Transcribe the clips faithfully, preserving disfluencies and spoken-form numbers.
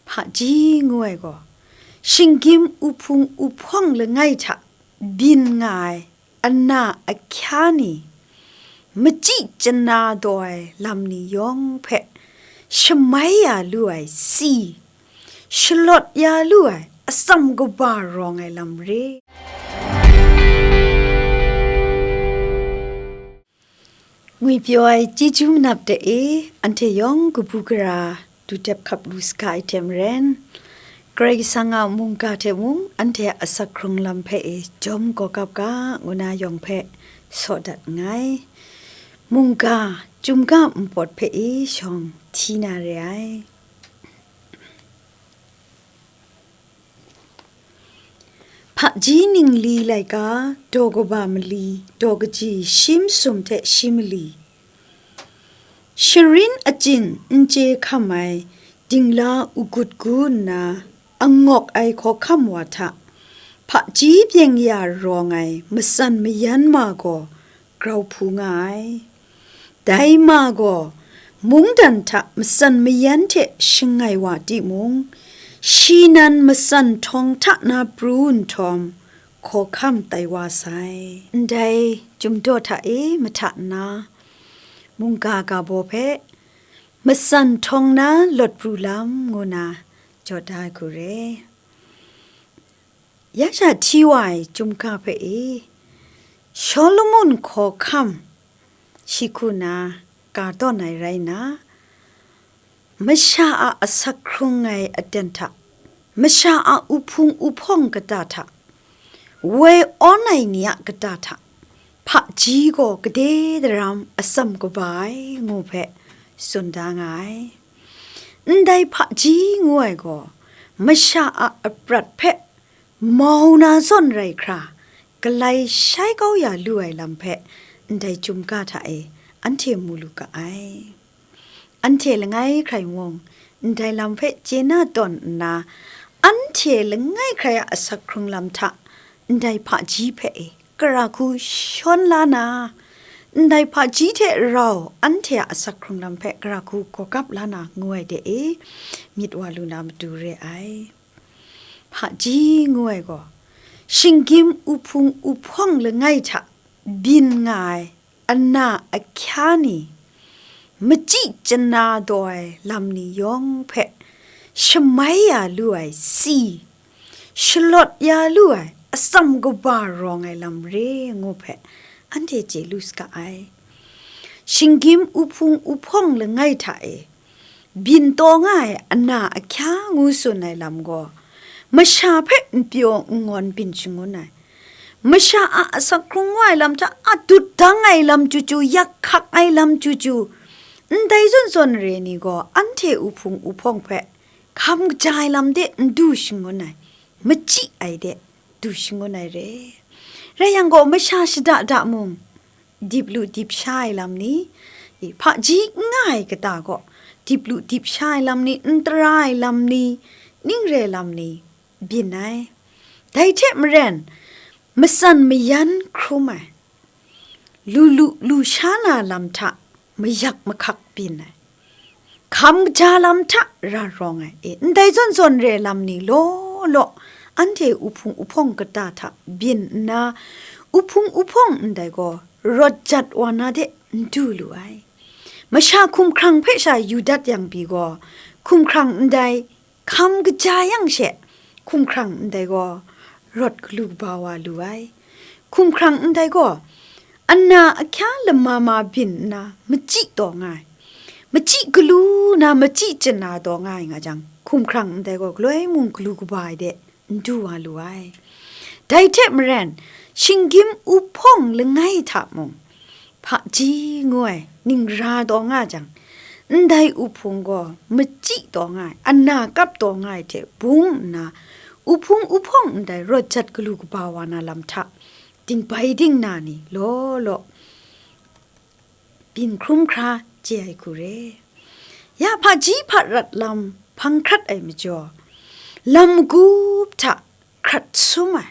Hpaji ngu ai gaw, shinggyim uhpung uhpawng langai hta byin nga ai ana ahkya ni, machyi chana daw ai lam ni yawng hpe shamai ya lu ai si, shalawt ya lu ai atsam kaba rawng ai lam re. Ngwipyaw ai chyeju manap de e, anhte yawng kabu gara du dep hkap lu saga ai hte maren, Karai Kasang a mungga hte mung anhte a asak hkrung lam hpe e jawm gawgap ga, ngu na yawng hpe saw dat nngai. Mungga, chyum ga npawt hpe e shawng hti na re ai. Hpaji ningli laika, daw kaba mali, daw kaji shi masum hte shi mali, sharin achyin n chye hkam ai dingla ugut gu nna angawk ai hkawhkam wa hta hpaji byeng ya rawng ai matsan mayan ma gaw grau hpu nga ai. Dai ma gaw mungdan hta matsan mayan hte shangai wa timung, shi nan matsan htawng hta na pru nhtawm, hkawhkam tai wa sai. Ndai chyum daw hta e mahta nna, mungga ga baw hpe matsan htawng na lawt pru lam ngu na jaw da ai hku re. Ya sha hti wa ai chyum ga hpe e, Shawlumon hkawhkam shi hku na ka tawn ai rai nna, masha a asak hkrung ai aten hta, masha a uhpung uhpawng kata hta, woi awn ai ni a kata hta, hpaji gaw gade daram atsam kaba ai ngu hpe tsun da nga ai. Ndai hpaji ngu ai gaw, masha a aprat hpe mau na zawn rai hkra, galai shai kau ya lu ai lam hpe ndai chyum ga hta e anhte mu lu ga ai. Anhte langai hkrai mung, ndai lam hpe chye na tawn nna, anhte langai hkrai a asak hkrung lam hta ndai hpaji hpe e gara hku shawn la na, ndai hpaji hte rau anhte a asak hkrung lam hpe gara hku gawgap la na ngu ai de e, myit wa lu na matu re ai. Hpaji ngu ai gaw, shinggyim uhpung uhpawng langai hta byin nga ai ana ahkya ni, machyi chana daw ai lam ni yawng hpe shamai ya lu ai si, shalawt ya lu ai atsam kaba rawng ai lam re ngu hpe anhte chye lu saga ai. Shinggyim uhpung uhpawng langai hta e byin taw nga ai ana ahkya ngu tsun ai lam gaw, masha hpe n pyaw n ngawn byin shangun ai, masha a asak hkrung wa ai lam hta a dut dang ai lam chyu chyu, yak hkak ai lam chyu chyu, ndai zawn zawn re ni gaw anhte uhpung uhpawng hpe hkam kaja ai lam de n du shangun ai, machyi ai de du shangun ai re. Rai yang gaw, masha shada da mung, dip lu dip sha ai lam ni, hpaji n nga ai kata gaw, dip lu dip sha ai lam ni, n tara ai lam ni, ning re lam ni, byin ai. Dai hte maren, matsan mayan hkrum ai, lu lu lu sha na lam hta mayak mahkak byin ai, hkam kaja lam hta ra rawng ai, e, ndai zawn zawn re lam ni law law, anhte uhpung uhpawng kata hta byin nna, uhpung uhpawng ndai gaw rawt jat wa na de n du lu ai. Masha hkumhkrang hpe sha yu dat yang pyi gaw, hkumhkrang ndai hkam kaja yang she, hkumhkrang ndai gaw rawt galu kaba wa lu ai. Hkumhkrang ndai gaw, ana ahkya lama ma byin nna machyi taw nga ai, machyi galu na machyi chana taw nga ai nga jang, hkumhkrang ndai gaw galoi mung galu kaba ai de n du wa lu ai. Dai hte maren, shinggyim uhpawng langai hta mung, hpaji ngu ai ning ra taw nga jang, ndai uhpung gaw machyi taw nga ai, ana kap taw nga ai hte bung nna, uhpung uhpawng ndai rawt jat galu kaba wa na lam hta, dingbai dingna ni law law, byin hkrum hkra chye ai hku re. Ya hpaji hparat lam hpang hkrat ai majaw, lam magup hta hkrat sum ai,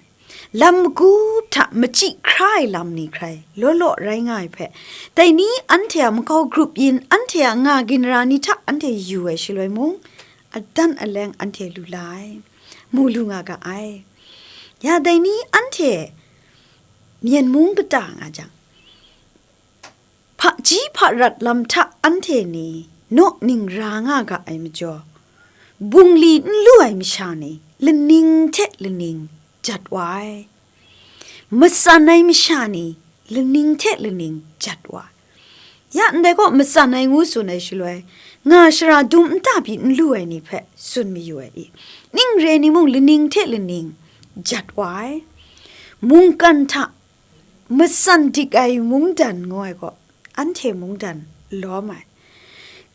lam magup hta machyi hkra ai lam ni hkrai law law rai nga ai hpe, dai ni anhte a makau grup yin, anhte a nga ginra ni hta anhte yu ai shaloi mung, adan aleng anhte lu la ai, mu lu nga ga ai. Ya dai ni anhte myen mung kata nga jang, hpaji hparat lam hta anhte ni naw ning ra nga ga ai majaw, bungli n lu ai masha ni laning hte laning jat wa ai, matsan ai masha ni laning hte laning jat wa ai. Ya ndai gaw matsan ai ngu tsun ai shaloi, nga shara dum nta pyi n lu ai ni hpe tsun mayu ai i? Ning re ni mung laning hte laning jat wa ai. Mungkan hta matsan dik ai mungdan ngu ai gaw, anhte mungdan lawm ai.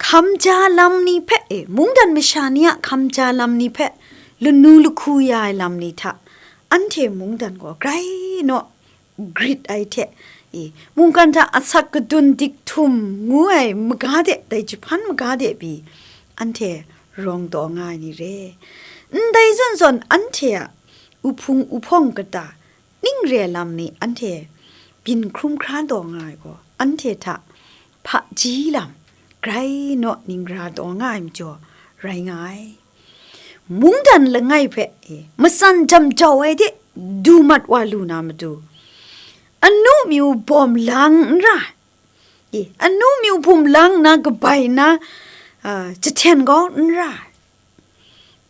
Hkam ja lam ni hpe, e, mungdan masha ni a hkam ja lam ni hpe lanu lahku ya ai lam ni hta, anhte mungdan gaw grai naw grit ai hte, e, mungkan hta asak kadun dik htum ngu ai maga de, dai jahpan maga de pyi, anhte rawng taw nga ai ni re. Ndai zawn zawn anhte a uhpung uhpawng kata, ning re lam ni anhte byin hkrum hkra taw nga ai gaw, anhte hta hpaji lam grai naw ning ra taw nga ai majaw rai nga ai. Mungdan langai hpe, e, matsan jam jau ai de du mat wa lu na matu, anu myu bawm lang n ra ai, e, anu myu bum lang nna kabai nna, a, jahten kau n ra ai.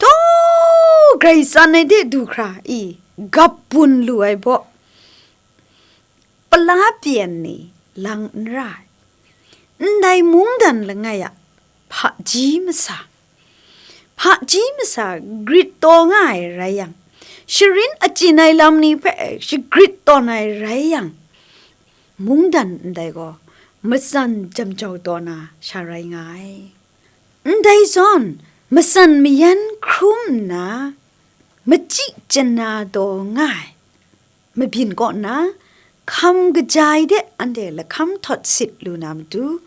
Taw, grai tsan ai de du hkra i gap bun lu ai baw, pala pyen ni lang n ra ai. Ndai mungdan langai a hpaji masa, hpaji masa grit taw nga ai rai yang, sharin achyin ai lam ni hpe shagrit tawn ai rai yang, mungdan ndai gaw matsan jam jau taw na sha rai nga ai. Ndai zawn, matsan mayan hkrum nna, machyi chana taw nga ai mabyin kaw na, hkam kaja ai de anhte lahkam htawt sit lu na matu,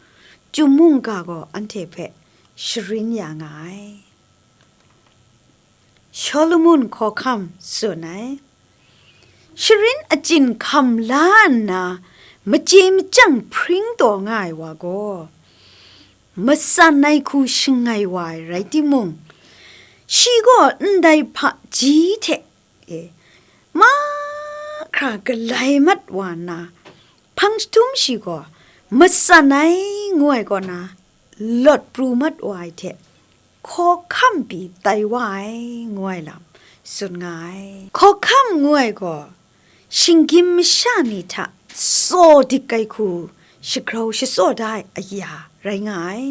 chyum mungga gaw anhte hpe sharin ya nga ai. Shawlumon hkawhkam tsun ai. Sharin achyin hkam la nna, machye machyang hpring taw nga ai wa gaw, matsan ai hku shangai wa ai rai timung, shi gaw ndai hpaji hte, e, mahkra galai mat wa nna, hpang jahtum shi gaw matsan ai ngu ai kaw na, lawt pru mat wa ai hte, hkawhkam pyi tai wa ai, ngu ai lam tsun nga ai. Hkawhkam ngu ai gaw, shinggyim masha ni hta tsaw dik ai hku shagrau shatsaw da ai aya rai nga ai.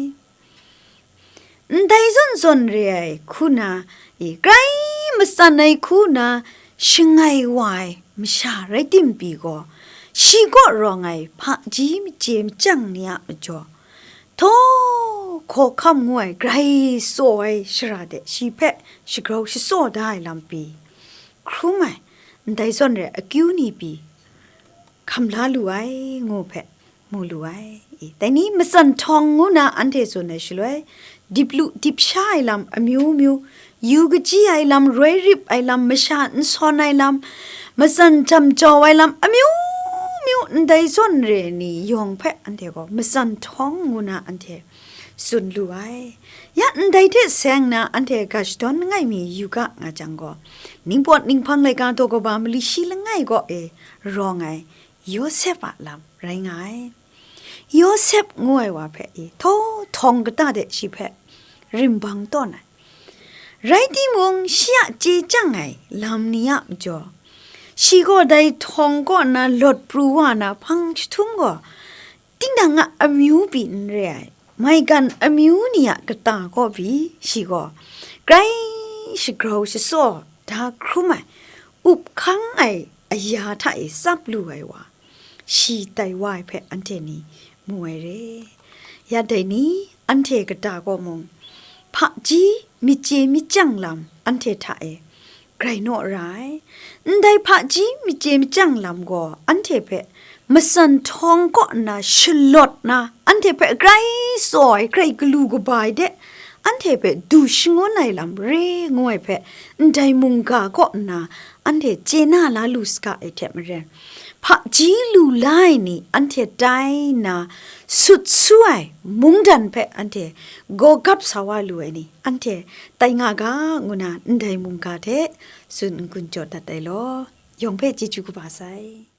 Ndai zawn zawn re ai hku na, e, grai matsan ai hku na shangai wa ai masha rai tim pyi gaw, shi kaw rawng ai hpaji machye machyang ni a majaw, htaw, hkawhkam ngu ai grai tsaw ai shara de shi hpe shagrau shatsaw da ai lam pyi hkrum ai, ndai zawn re akyu ni pyi hkam la lu ai, ngu hpe mu lu ai. I, dai ni matsan htawng ngu na anhte tsun ai shaloi, dip lu dip sha ai lam amyu myu, yu kaji ai lam, roi rip ai lam, masha n sawn ai lam, matsan jam jau ai lam amyu myu, ndai zawn re ni yawng hpe anhte gaw matsan htawng ngu na anhte tsun lu ai. Ya ndai hte seng na anhte ga shadawn langai mi yu ga nga jang gaw, ningpawt ninghpang laika daw kaba mali shi langai kaw e rawng ai Yawsep a lam rai nga ai. Yawsep ngu ai wa hpe i htaw htawng kata de shi hpe rimbang tawn ai. Rai timung, shi a chye chyang ai lam ni a majaw, shi gaw dai htawng kaw nna lawt pru wa na hpang jahtum gaw, dingdang a amyu pyi n re ai, maigan amyu ni a kata kaw pyi shi gaw grai shagrau shatsaw da hkrum ai, up hkang ai aya hta e tsap lu ai wa, shi tai wa ai hpe anhte ni mu ai re. Ya dai ni, anhte kata kaw mung, hpaji myit chye myit chyang lam anhte hta e grai naw ra ai. Ndai hpaji myit chye myit chyang lam gaw anhte hpe matsan htawng kaw nna shalawt na, anhte hpe grai tsaw ai, grai galu kaba ai de, anhte hpe du shangun ai lam re ngu ai hpe, ndai mungga kaw nna anhte chye na la lu saga ai hte maren, hpaji lu la ai ni anhte tai nna sut su ai mungdan hpe anhte gawgap sa wa lu ai ni anhte tai nga ga ngu na ndai mungga hte tsun n-gun jaw dat ai law. Yawng hpe chyeju kaba sai.